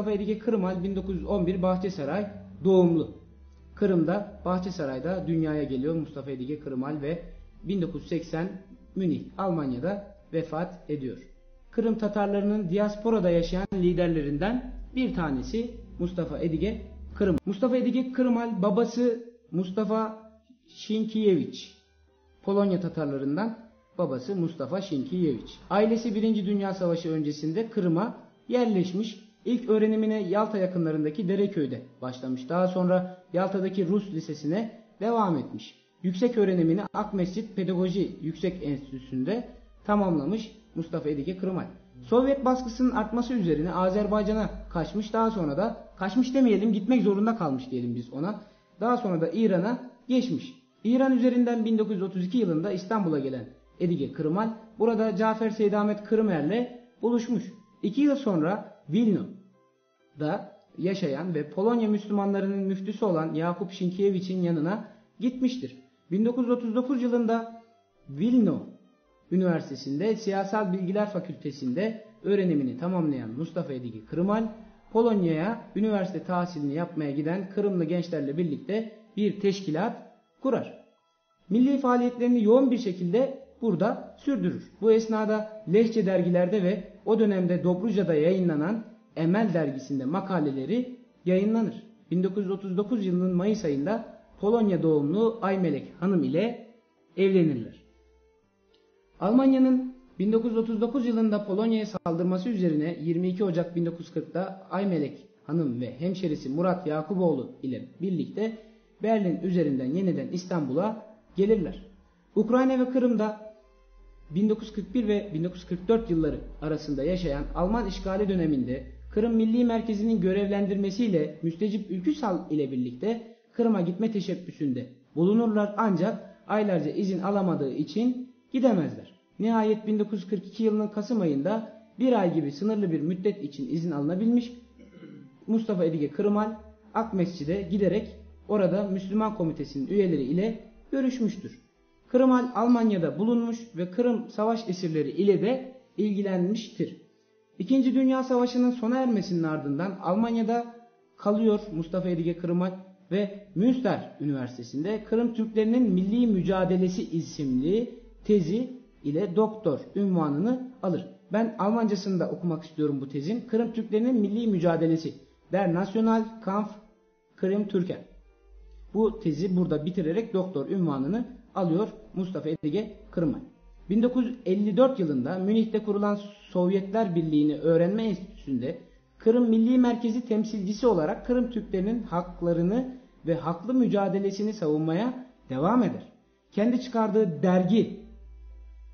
Mustafa Edige Kırımal 1911 Bahçesaray doğumlu. Kırım'da Bahçesaray'da dünyaya geliyor Mustafa Edige Kırımal ve 1980 Münih, Almanya'da vefat ediyor. Kırım Tatarlarının diasporada yaşayan liderlerinden bir tanesi Mustafa Edige Kırım. Mustafa Edige Kırımal babası Mustafa Şinkiyeviç. Polonya Tatarlarından babası Mustafa Şinkiyeviç. Ailesi 1. Dünya Savaşı öncesinde Kırım'a yerleşmiş. İlk öğrenimine Yalta yakınlarındaki Dereköy'de başlamış. Daha sonra Yalta'daki Rus Lisesi'ne devam etmiş. Yüksek öğrenimini Akmescit Pedagoji Yüksek Enstitüsü'nde tamamlamış Mustafa Edige Kırımay. Sovyet baskısının artması üzerine Azerbaycan'a kaçmış. Daha sonra da kaçmış demeyelim gitmek zorunda kalmış diyelim biz ona. Daha sonra da İran'a geçmiş. İran üzerinden 1932 yılında İstanbul'a gelen Edige Kırımal burada Cafer Seydamet Kırımer'le buluşmuş. 2 yıl sonra Vilno'da yaşayan ve Polonya Müslümanlarının müftüsü olan Yakup Şinkiyeviç'in yanına gitmiştir. 1939 yılında Vilno Üniversitesi'nde Siyasal Bilgiler Fakültesi'nde öğrenimini tamamlayan Mustafa Edige Kırımal, Polonya'ya üniversite tahsilini yapmaya giden Kırımlı gençlerle birlikte bir teşkilat kurar. Milli faaliyetlerini yoğun bir şekilde burada sürdürür. Bu esnada Lehçe dergilerde ve o dönemde Dobruca'da yayınlanan Emel dergisinde makaleleri yayınlanır. 1939 yılının Mayıs ayında Polonya doğumlu Aymelek Hanım ile evlenirler. Almanya'nın 1939 yılında Polonya'ya saldırması üzerine 22 Ocak 1940'da Aymelek Hanım ve hemşerisi Murat Yakuboğlu ile birlikte Berlin üzerinden yeniden İstanbul'a gelirler. Ukrayna ve Kırım'da 1941 ve 1944 yılları arasında yaşayan Alman işgali döneminde Kırım Milli Merkezi'nin görevlendirmesiyle Müstecip Ülküsal ile birlikte Kırım'a gitme teşebbüsünde bulunurlar ancak aylarca izin alamadığı için gidemezler. Nihayet 1942 yılının Kasım ayında bir ay gibi sınırlı bir müddet için izin alınabilmiş Mustafa Edige Kırımal Akmescid'e giderek orada Müslüman Komitesi'nin üyeleri ile görüşmüştür. Kırımal Almanya'da bulunmuş ve Kırım savaş esirleri ile de ilgilenmiştir. İkinci Dünya Savaşı'nın sona ermesinin ardından Almanya'da kalıyor Mustafa Edige Kırımal ve Münster Üniversitesi'nde Kırım Türklerinin Milli Mücadelesi isimli tezi ile doktor ünvanını alır. Ben Almancasını da okumak istiyorum bu tezin. Kırım Türklerinin Milli Mücadelesi Der National Kampf Krim Türken. Bu tezi burada bitirerek doktor ünvanını alıyor Mustafa Edige Kırımay. 1954 yılında Münih'te kurulan Sovyetler Birliği'ni Öğrenme Enstitüsü'nde Kırım Milli Merkezi temsilcisi olarak Kırım Türklerinin haklarını ve haklı mücadelesini savunmaya devam eder. Kendi çıkardığı dergi,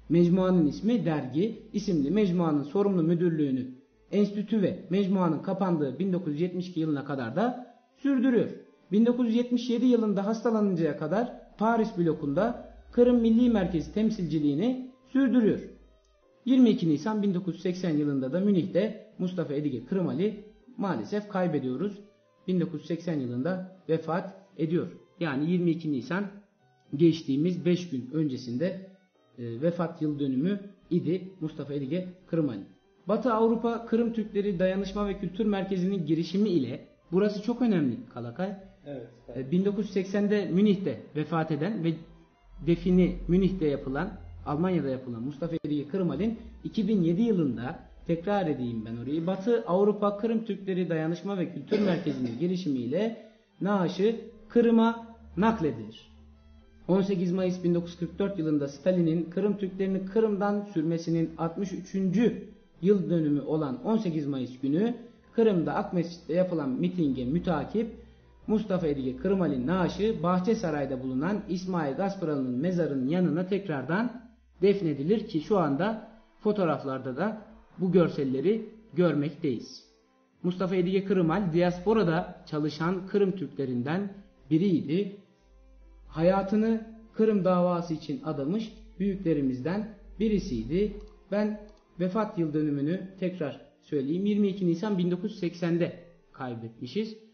mecmuanın ismi Dergi isimli mecmuanın sorumlu müdürlüğünü enstitü ve mecmuanın kapandığı 1972 yılına kadar da sürdürüyor. 1977 yılında hastalanıncaya kadar Paris blokunda Kırım Milli Merkezi temsilciliğini sürdürüyor. 22 Nisan 1980 yılında da Münih'te Mustafa Edige Kırımali maalesef kaybediyoruz. 1980 yılında vefat ediyor. Yani 22 Nisan geçtiğimiz 5 gün öncesinde e, vefat yıl dönümü idi Mustafa Edige Kırımali. Batı Avrupa Kırım Türkleri Dayanışma ve Kültür Merkezi'nin girişimi ile burası çok önemli Kalakay. Evet. 1980'de e, Münih'te vefat eden ve defini Münih'te yapılan, Almanya'da yapılan Mustafa Edige Kırımal'in 2007 yılında tekrar edeyim ben orayı. Batı Avrupa Kırım Türkleri Dayanışma ve Kültür Merkezi'nin girişimiyle naaşı Kırım'a nakledilir. 18 Mayıs 1944 yılında Stalin'in Kırım Türklerini Kırım'dan sürmesinin 63. yıl dönümü olan 18 Mayıs günü Kırım'da Akmescit'te yapılan mitinge mütakip Mustafa Edige Kırımal'in naaşı Bahçesaray'da bulunan İsmail Gaspıralı'nın mezarının yanına tekrardan defnedilir ki şu anda fotoğraflarda da bu görselleri görmekteyiz. Mustafa Edige Kırımal diasporada çalışan Kırım Türklerinden biriydi. Hayatını Kırım davası için adamış büyüklerimizden birisiydi. Ben vefat yıl dönümünü tekrar söyleyeyim. 22 Nisan 1980'de kaybetmişiz.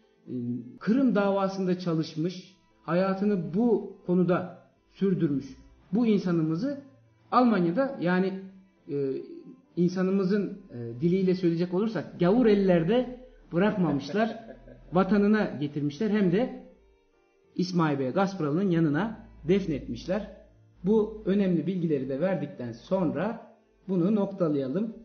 Kırım davasında çalışmış, hayatını bu konuda sürdürmüş bu insanımızı Almanya'da yani e, insanımızın e, diliyle söyleyecek olursak gavur ellerde Bıraqmamışlar, vatanına getirmişler hem de İsmail Bey Gaspıralı'nıñ yanına defnetmişler. Bu önemli bilgileri de verdikten sonra bunu noktalayalım.